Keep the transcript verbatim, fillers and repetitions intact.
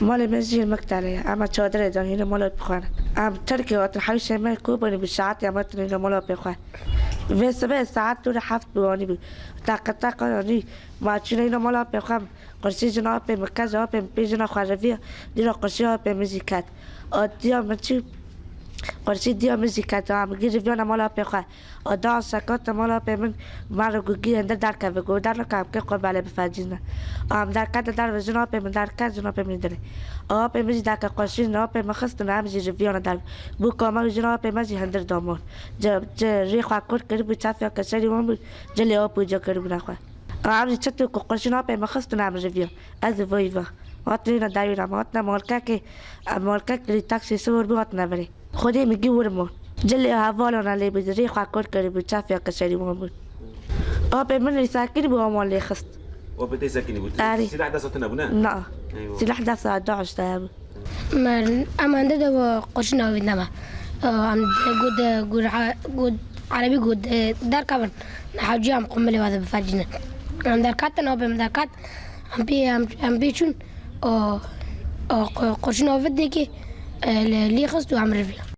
Malê me jî Mektelê ye. Em çadirê de hîne mala pê xwe ne. Em Tirkiyê hatin hewşê me ku bûne bi saetê em hatin hîne mala pê xwe. Vê sibê saet dû re heft bû anî bû. Taqe taqe anî ma çûne hîne mala pê xwe. Qurşî jina apê min, kez apê min pê jina xwe reviya. Dîra qurşî apê min jî ket. A diya min çû. Qurşî diya min jî ket. A min gî riviyana mala pê xwe. A da sekata mala pê min, ma re gugî hende derkeve, got, "Dernike, em kê qurbanê bifecîne." Em derkete derve, jina pê min derket, jina pê min dirê. A pê min jî derke qurşîn, a pê min xistin, em jî riviyana derve. Bû kama jina pê me jî hindir damon. Ce, ce rê xwe kur kiribû, çafiya keserî wan bû, cilê ap û ca kiribûne xwe. Em jî çi tu ku qurşîn a pê min xistin, em riviyan. Ez û vay ve. Hatin îna dawî re, em hatine malkekê, em malkek li taksî sivor bû, hatine virê. Xwedê min gî wir mon. Cilê hevalana lê bû, rê xwe kor kiribû, çafiya keserî wan bûn. Apê min lê sekirî bû, aman lê xist. Apê te sekirî bû? Erê. Silah desta te nebû, ne? Na. Eywa. Silah desta DAIŞ de hebû. Mer, em hende de we qurşîn avîtine me. Em got, got, got, erebî got, derkevin. Ne hewciya em qumilê we de bifecînin. Em derketin, apê min derket. Em pê, em, em pê çûn. O, o qu-, qurşîn avît dêkê, e, li, lê xist û em rivî.